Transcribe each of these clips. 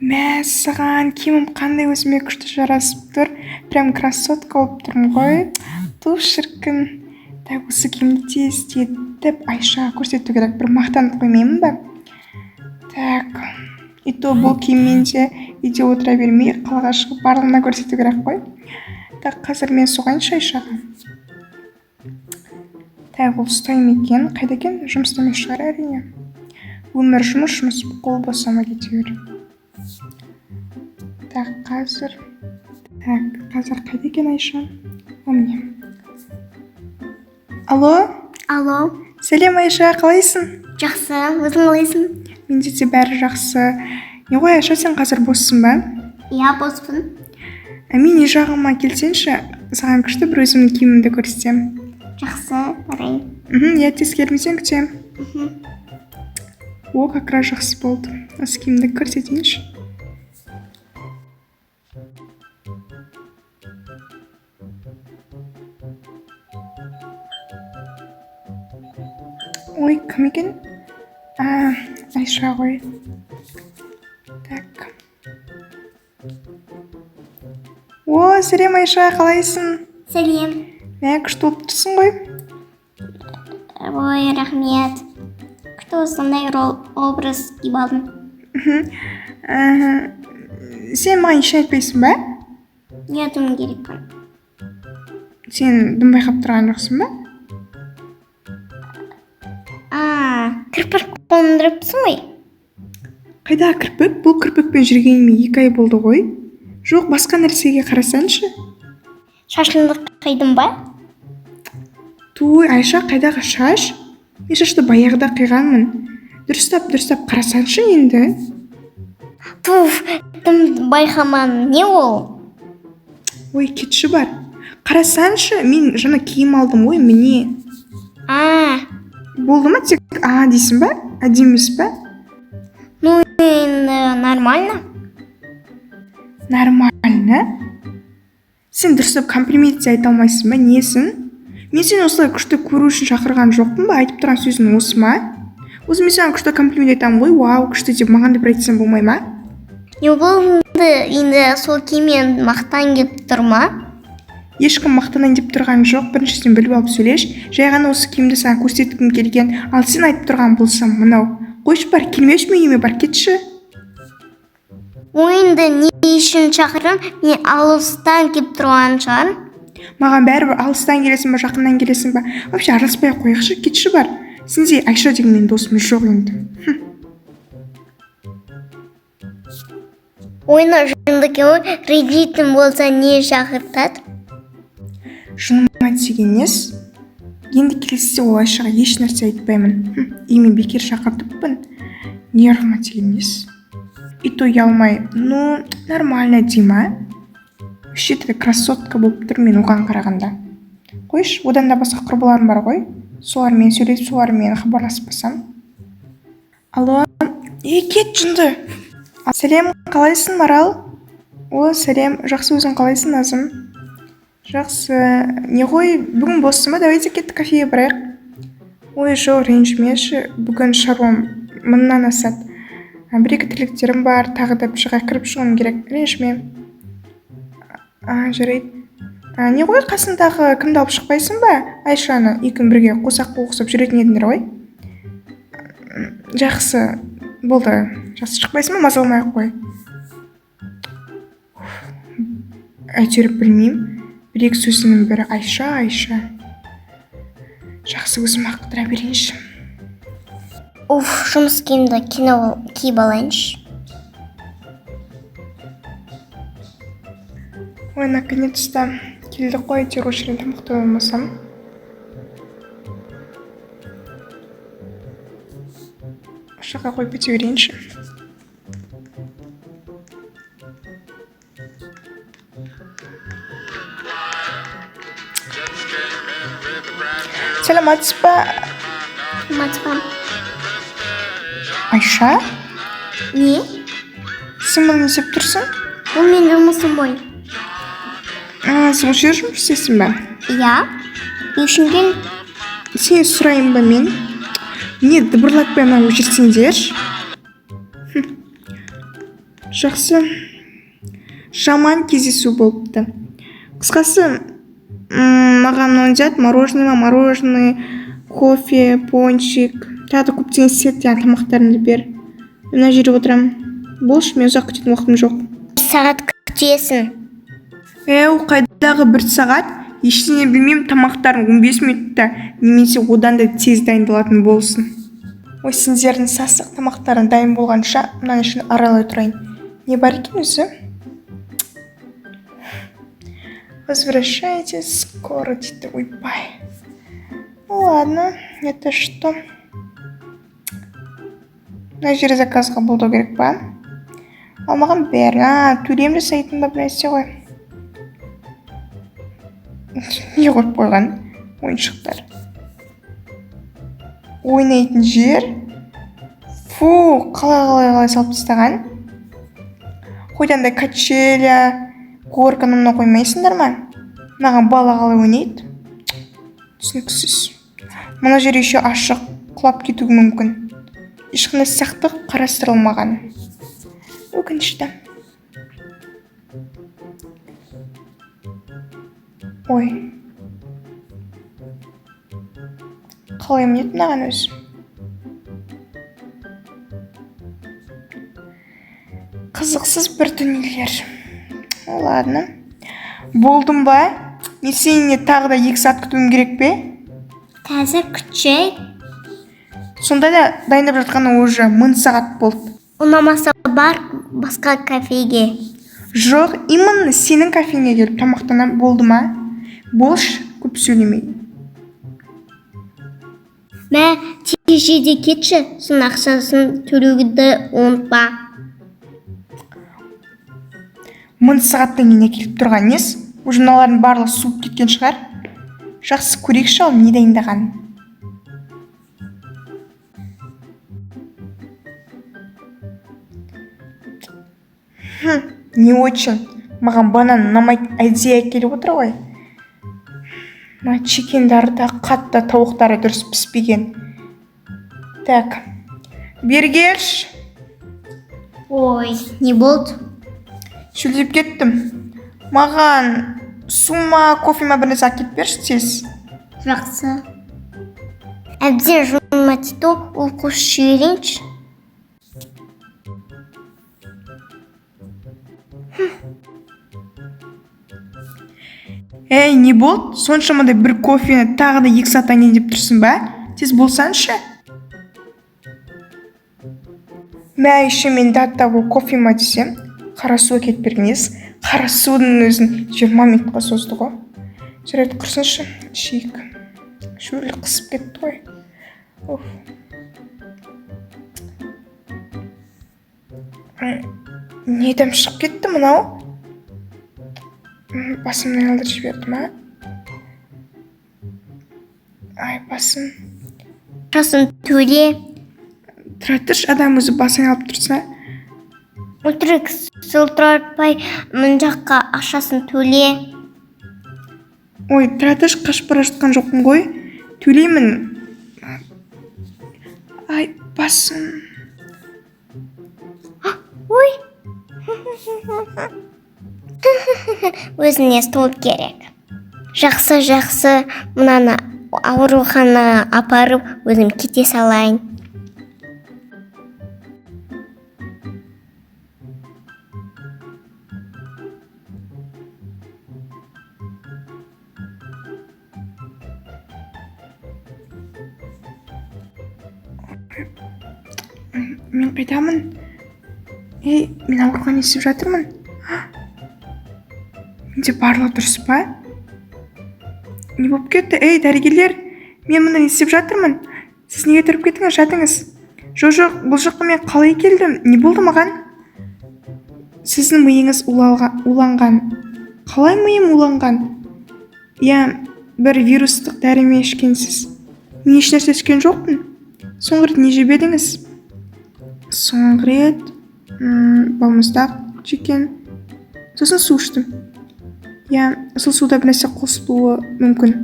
Мәссаған, киімім қандай өзіме күшті жарасып тұр. Прям красотка болып тұрмын ғой. Ту шіркін. Так, осы киімді тездетіп Айшаға көрсету керек. Бір мақтанып қоймаймын ба? Так, и то бұл киіммен де үйде отыра бермей, қалаға шығып барлығына көрсету керек қой. Так, қазір мен соғайыншы Айшаға. Так, ол ұстай ма екен? Қайда екен? Жұмыста емес шығар, әрине. Өмір жұмыс, жұмыс қол босамай кете бер. Так, қазір. Так, қазір қайда екен Айша? О, міне. Алло? Алло. Сәлем, Айша, қалайсың? Жақсы, өзің қалайсың? Менде де бәрі жақсы. Не ғой, Айша, сен қазір боссың ба? Иә, боспын. Ә, мен үй жағыма келсеңші, саған күшті бір өзімнің киімімді көрсетемін. Жақсы, барайын. Мхм, иә, тез келмесең, күтемін. О, как раз жақсы болды. Осы киімді көрсетейінші. Ой, кім екен? А, Айша ғой. Так. О, сәлем, Айша, қалайсың? Сәлем. Мә, күшті болып тұрсың ғой. Ой, рахмет. Күшті осындай рол образ киіп алдым. Мхм. Сен маған ештеңе айтпайсың ба? Не айтуым керек пін? Сен дым байқап тұрған жоқсың ба? А, кірпік қондырыпсың ғой. Қайдағы кірпік? Бұл кірпікпен жүргеніме 2 ай болды ғой. Жоқ, басқа нәрсеге қарасаңшы. Шашыңды қидың ба? Туй, Айша, қайдағы шаш? Мен шашты баяғыда қиғанмын. Дұрыстап, дұрыстап қарасаңшы енді. Туф, дым байқамадым. Не ол? Ой, кетші бар. Қарасаңшы, мен жаңа киім алдым ғой, міне. А, Болды ма, тек а дейсің ба? Әдемі емес па? Ну енді нормально. Нормально? Сен дұрыстап комплимент те айта алмайсың ба, несін? Мен сені осылай күшті көру үшін шақырған жоқпын ба? Айтып тұрған сөзің осы ма? Өзі мен саған күшті комплимент айтамын ғой, вау, күшті деп маған да бір айтсаң болмай ма? Не болды енді, сол киіммен мақтан келіп тұр ма? Ешкім мақтанайын деп тұрған жоқ, біріншіден біліп алып сөйлеші. Жай ғана осы киімді саған көрсеткім келген, ал сен айтып тұрған болсам мынау. Қойшы бар, келмеші менің үйіме, бар кетші. Ойынды не үшін шақырдың? Мен алыстан келіп тұрған шығар. Маған бәрібір, алыстан келесің ба, жақыннан келесің ба. Вообще араласпай ақ қояйықшы, кетші бар. Сендей Айша деген менің досым жоқ енді. Ойыны жынды екен ғой, ренжитін болса не шақыртады? Жыныма тиген несі? Енді келесі ол Айшаға еш нәрсе айтпаймын. Үйіме бекер шақыртыппын. Нервыма тиген несі? И то ұялмай, ну, нормально дей ма? Вообще-то красотка болып тұр мен оған қарағанда. Қойшы, одан да басқа құрбыларым бар ғой. Солармен сөйлесіп, солармен хабарласпасам. Алло, ей, кет жынды. Сәлем, қалайсың, Марал? О, сәлем, жақсы, өзің қалайсың, Назым? Жақсы. Не ғой, бүгін боссың ба? Давайте кеттік кафеге барайық. Ой, жоқ, ренжімеші, бүгін шаруам мыңнан асады. Бір-екі тірліктерім бар, тағы да бір жаққа кіріп шығуым керек. Ренжіме. А, жарайды. А, не ғой, қасындағы кімді алып шықпайсың ба? Айшаны екеуің бірге қосақ қоқсып жүретін едіңдер ғой. Жақсы, болды. Жақсы, шықпайсың ба? Мазаламай ақ қой. Әйтеуір білмеймін. Бір-екі сөзінің бірі Айша, Айша. Жақсы, өзім ақ қыдыра берейінші. Уф, жұмыс киімді киіп алайыншы. Ой, наконец-то келдік қой, әйтеуір осы жерден тамақ тоймасам. Осы жаққа қойып кете берейінші. Саламатсыз ба? Саламатсыз ба? Айша? Не? Сен мұны не істеп тұрсың? Бұл менің жұмысым ғой. А, сен осы жерде жұмыс істейсің ба? Иә. Не үшін келдің? Сен сұрайын ба мен? Не, дыбырлатпай мына өшірсеңдерші. Жақсы, жаман кездесу болыпты. Қысқасы, маған мынаны взять, мороженое ма, мороженое, кофе, пончик, тағы да көптеген сет, яғни тамақтарыңды бер. Мына жерде отырамын. Болшы, мен ұзақ күтетін уақытым жоқ. Бір сағат күтесің. Әу, қайдағы бір сағат? Ештеңе білмеймін, тамақтарың 15 минутта немесе одан да тез дайындалатын болсын. Ой, сендердің сасық тамақтарың дайын болғанша мынаның ішін аралай тұрайын. Не бар екен өзі? Возвращайтесь скоро дейді. Ойбай. Ну ладно, это что? Мына жерде заказ қабылдау керек па? Ал маған бәрін, төлем жасайтын ба, бір нәрсе ғой. Не қойып қойған ойыншықтар? Ойнайтын жер. Фу, қалай салып тастаған. Хоть андай качеля, горканы мына қоймайсыңдар ма? Мынаған бала қалай ойнайды? Түсініксіз. Мына жер еще ашық, құлап кетуі мүмкін. Ешқандай сақтық қарастырылмаған. Өкінішті. Ой. Қалай мінеді мынаған өзі? Қызықсыз бір дүниелер. Ну ладно. Болдым ба? Мен сенен тағы да 2 сағат күтуім керек пе? Қазір күтшей. Сонда да дайындап жатқаны уже 1000 сағат болды. Ұнамаса бар басқа кафеге. Жоқ, именно сенің кафеңе келіп тамақтанам болды ма? Болшы, көп сөйлемей. Мә, тез же де кетші, соның ақшасын төлеуді ұмытпа. 1000 сағаттан кейін әкеліп тұрған несі? Уже мыналардың барлығы суып кеткен шығар. Жақсы көрейікші ал не дайындағанын. Не очень. Маған банан ұнамайды, әдейі әкеліп отыр ғой. Мына чикендары да қатты, тауықтары дұрыс піспеген. Так, бері келші. Ой, не болды? Шөлдеп кеттім. Маған су ма, кофе ма бір нәрсе әкеліп берші тез. Жақсы. Әбден жуынма дейді, ол қосып жіберейінші. Ей, не болды? Соншамадай бір кофені тағы да 2 сағаттан кейін деп тұрсың ба? Тез болсаңшы. Мә, еще мен дат табу кофе ма десем, қара су әкеліп берген ес. Қара судың өзін 20 минутқа созды ғой. Жарайды, құрсыншы, ішейік. Шөл қысып кетті ғой. Уф. Не дәм шығып кетті мынау? Басымды айналдырып жіберді ма? Ай, басым. Ақшасын төле. Тұра тұршы, адам өзі бас айналып тұрса. Өтірік сылтыратпай мына жаққа ақшасын төле. Ой, тұра тұршы, қашып бара жатқан жоқпын ғой. Төлеймін. Ай, басым. Ой. Өзіне стол керек. Жақсы, жақсы, мынаны ауруханаға апарып өзім кете салайын. Мен қайдамын? Ей, мен аурухана естіп жатырмын. Менде барлығы дұрыс па? Не болып кетті? Ей, дәрігерлер, мен мұнда не істеп жатырмын? Сіз неге тұрып кеттіңіз? Жатыңыз. Жоқ, жоқ, бұл жаққа мен қалай келдім? Не болды маған? Сіздің миыңыз уланған. Қалай миым уланған? Иә, бір вирустық дәрімен ішкенсіз. Мен ешнәрсе ішкен жоқпын. Соңғы рет не жеп едіңіз? Соңғы рет, балмұздақ жеген. Сосын су іштім. Иә, сол суда бір нәрсе қосылуы мүмкін.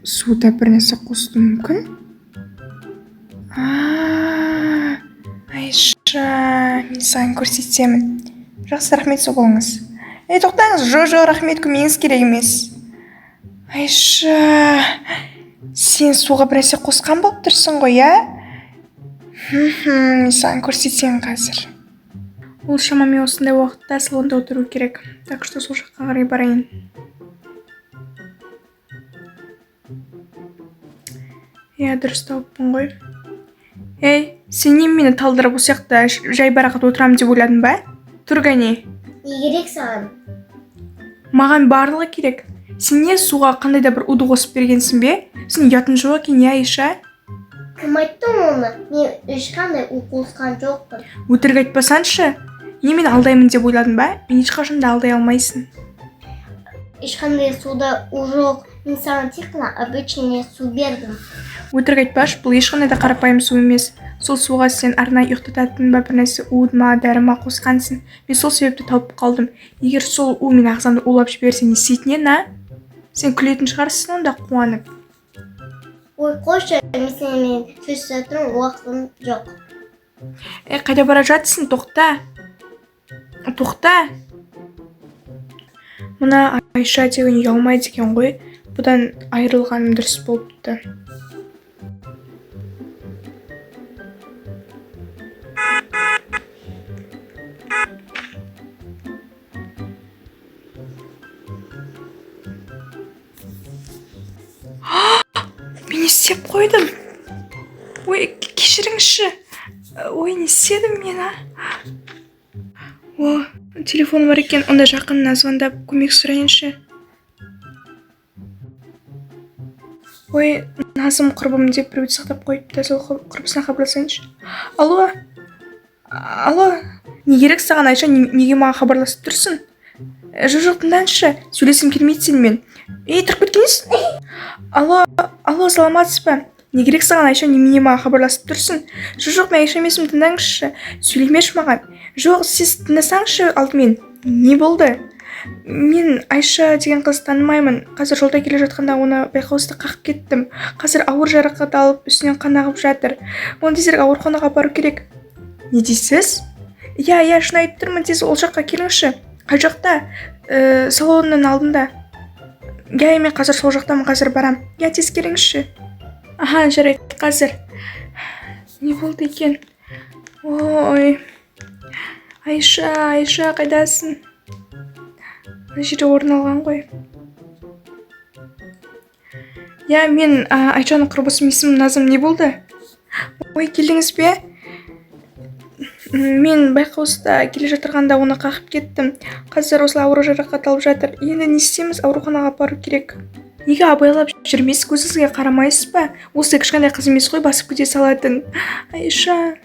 Суда бір нәрсе қосылуы мүмкін? Айша, мен Саған көрсетемін. Жақсы, рахмет, сау болыңыз. Ей, тоқтаңыз. Жо, жоқ, рахмет, көмегіңіз керек емес. Айша, сен суға бір нәрсе қосқан болып тұрсың ғой, иә? Мен саған көрсетемін қазір. Ол шамамен осындай уақытта салонда отыру керек. Так что сол жаққа қарай барайын. Иә, дұрыс тауыппын ғой. Ей, сен не мені талдырып осы жақта жайбарақат отырамын деп ойладың ба? Тұр кәне. Не керек саған? Маған барлығы керек. Сен не суға қандай да бір уды қосып бергенсің бе? Сен ұятың жоқ екен, иә, Айша? Кім айтты оны? Мен ешқандай у қосқан жоқпын. Өтірік айтпасаңшы. Не мені алдаймын деп ойладың ба? Мен ешқашан да алдай алмайсың. Ешқандай суда у жоқ. Мен саған тек қана обычный су бердім. Өтірік айтпашы, бұл ешқандай да қарапайым су емес. Сол суға сен арнайы ұйықтататын ба бір нәрсе у ма, дәрі ма қосқансың. Мен сол себепті тауып қалдым. Егер сол у менің ағзамды улап жіберсе, не істейтін едің, а? Сен күлетін шығарсың онда қуанып. Ой, қойшы, мен сенімен сөйлесетін уақытым жоқ. Ей, қайда бара жатсың? Тоқта. Тоқта. Мына Айша деген ұялмайды екен ғой. Бұдан айырылғаным дұрыс болыпты. Мен не істеп қойдым? Ой, кешіріңізші. Ой, не істедім мен, а? О, телефон бар екен. Онда жақынына звондап көмек сұрайыншы. Ой, Назым құрбым деп біреуді сақтап қойыпты. Сол құрбысына хабарласайыншы. Алло. Алло. Не керек саған, Айша? Неге маған хабарласып тұрсың? Жоқ, жоқ, тыңдаңызшы. Сөйлескім келмейді сенімен. Ей, тұрып кеткенсің. Алло, алло, саламатсыз ба? Не керек саған, Айша? Немене маған хабарласып тұрсың? Жоқ, жоқ, мен Айша емеспін, тыңдаңызшы. Сөйлемеші маған. Жоқ, сіз тыңдасаңызшы алдымен. Не болды? Мен Айша деген қызды танымаймын. Қазір жолда келе жатқанда оны байқаусызда қағып кеттім. Қазір ауыр жарақат алып, үстінен қан ағып жатыр. Оны тезірек ауруханаға апару керек. Не дейсіз? Иә, иә, шын айтып тұрмын, тез ол жаққа келіңізші. Қай жақта? Салонның алдында. Иә, мен қазір сол жақтамын, қазір барам. Иә, тез келіңізші. Аха, жарайды, қазір. Не болды екен? Ой. Айша, Айша, қайдасың? Мына жерде орын алған ғой. Иә, мен, Айшаның құрбысы, есімім Назым. Не болды? Ой, келдіңіз бе? Мен байқаусызда келе жатырғанда оны қағып кеттім. Қазір осылай ауыр жарақат алып жатыр. Енді не істейміз? Ауруханаға апару керек. Неге абайлап жүрмейсіз? Көзіңізге қарамайсыз ба? Ол сізге кішкентай қыз емес қой, басып кете салатын. Айша.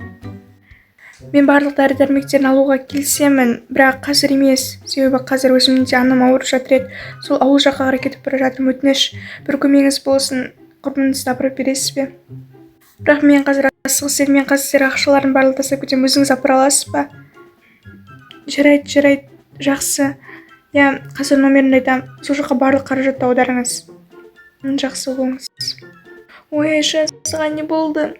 Мен барлық дәрі-дәрмектерін алуға келісемін, бірақ қазір емес. Себебі қазір өзімнің де анам ауырып жатыр еді. Сол ауыл жаққа қарай кетіп бара жатырмын. Өтініш, бір көмегіңіз болсын. Құрбыңызды апарып бересіз бе? Бірақ мен қазір асығыс едім, мен қазір сіздерге ақшалардың барлығын тастап кетемін. Өзіңіз апара аласыз ба? Жарайды, жарайды, жақсы. Иә, қазір номерімді айтамын. Сол жаққа барлық қаражатты аударыңыз. Жақсы болыңыз. Ой, Айша, саған не болды?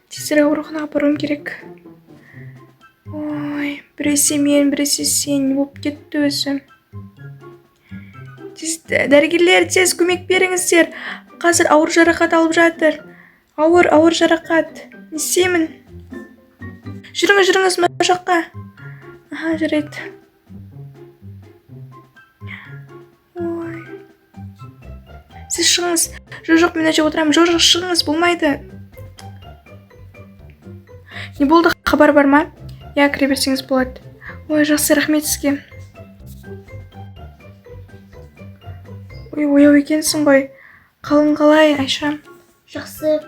Тезірек ауруханаға апаруым керек. Ой, біресе мен, біресе сен, не болып кетті өзі? Тез, дәрігерлер, тез көмек беріңіздер. Қазір ауыр жарақат алып жатыр. Ауыр, ауыр жарақат. Не істеймін? Жүріңіз, жүріңіз мына жаққа. Аха, жарайды. Ой. Сіз шығыңыз. Жоқ, жоқ, мен мына жерге отырамын. Жоқ, жоқ, шығыңыз, болмайды. Не болды, хабар бар ма? Иә, кіре берсеңіз болады. Ой, жақсы, рахмет сізге. Ой, ояу екенсің ғой. Қалың қалай, Айша? Жақсы.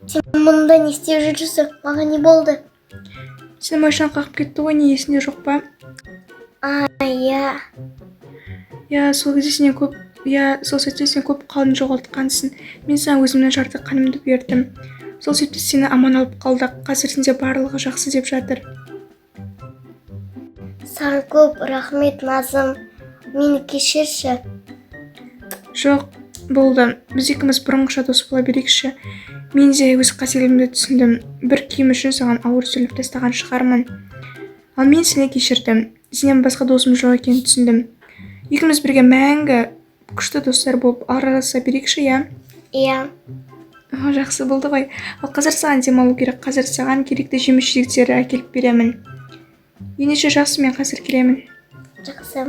Сен мұнда не істеп жүрсің? Маған не болды? Сені машина қағып кетті ғой, не есіңде жоқ па? А, иә. Иә, сол кезде сенен көп, иә, сол сәтте сен көп қанын жоғалтқансың. Мен саған өзімнің жарты қанымды бердім. Сол себепті сені аман алып қалдық. Қазір сенде барлығы жақсы деп жатыр. Саған көп рахмет, Назым. Мені кешірші. Жоқ, болды. Біз екеуміз бұрынғыша дос бола берейікші. Мен де өз қателігімді түсіндім. Бір киім үшін саған ауыр сөйлеп тастаған шығармын. Ал мен сені кешірдім. Сенен басқа досым жоқ екенін түсіндім. Екеуміз бірге мәңгі күшті достар болып араласа берейікші, иә? Иә. О, жақсы болды ғой. Ал қазір саған демалу керек. Қазір саған керекті жеміс жидектерді әкеліп беремін. Ендеше, жақсы, мен қазір келемін. Жақсы.